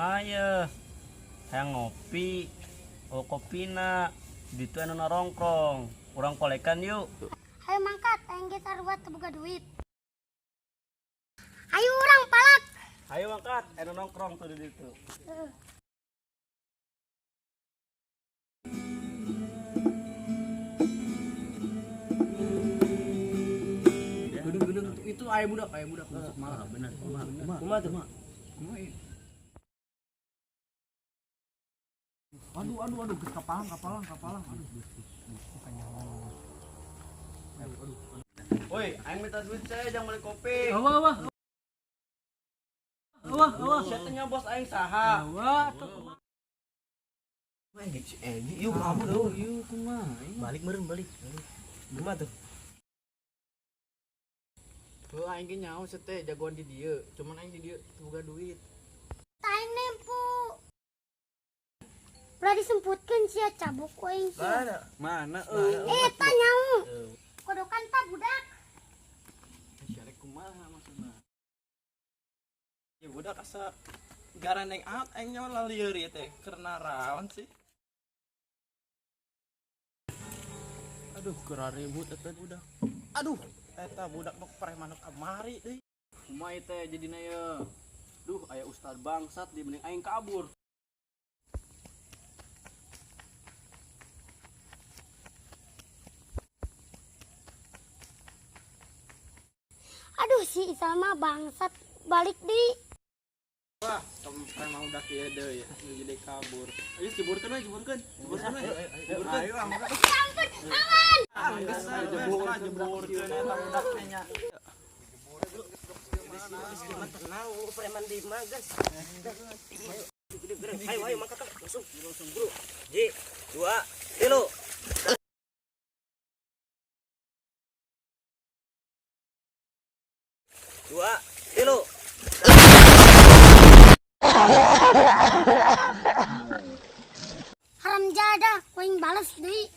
Kumaha ye? Hayang ngopi. Oh, kopina. Di ditu anu narongkrong. Urang kolekan yuk. Ayo mangkat, aing ge sarua teu boga duit. Ayo urang palak. Ayo mangkat, anu nongkrong tuh di ditu. Heeh. Gedung-gedung itu aya budak, aya budak masuk malah bener. Kumaha? Kumaha tuh? Kumaha ieu? Aduh, aduh, aduh, geus kapalang, kapalang, kapalang. Aduh. Aduh, aduh. Woi, aing minta duit saya jangan beli kopi. Awa, awa. Awa, awa. Sia teh bos aing saha? Awa, tuh kumaha? Si Egi, yuk kabur. Yuk, kumaha? Balik meureun balik. Kumaha tuh? Heuh, aing ge nyaho sia teh jagoan di dieu, cuman aing di dieu teu boga duit. Aing nempo. Ulah disemputkeun sia, cabuk ku aing sia. Mana? Mana euy? Eta nyaho. Kodokan ta budak. Sia rek kumaha maksudna? Ya budak asa garandeng amat aing nyawa lalieur ieu teh keur naraon sih. Aduh, keur ribut eta budak. Aduh, eta budak nu preman nu kamari deui. Kumaha ieu teh jadina ye? Duh, aya ustad bangsat di mending aing kabur. Aduh, si Isal mah bangsat, balik di. Wah, preman budak ieu deui nu jadi kabur. Ayo jeburkeun we, jeburkeun. Jeburkeun we. Jeburkeun. Ayo, Ampun, aman. Geus jeburkeun eta budak teh nya. Tenang, preman di mah, guys. Ayo, ayo mangkat langsung, langsung bro. Ji, dua, tilu. Dua, tilu. Haram jadah, ku aing bales deui.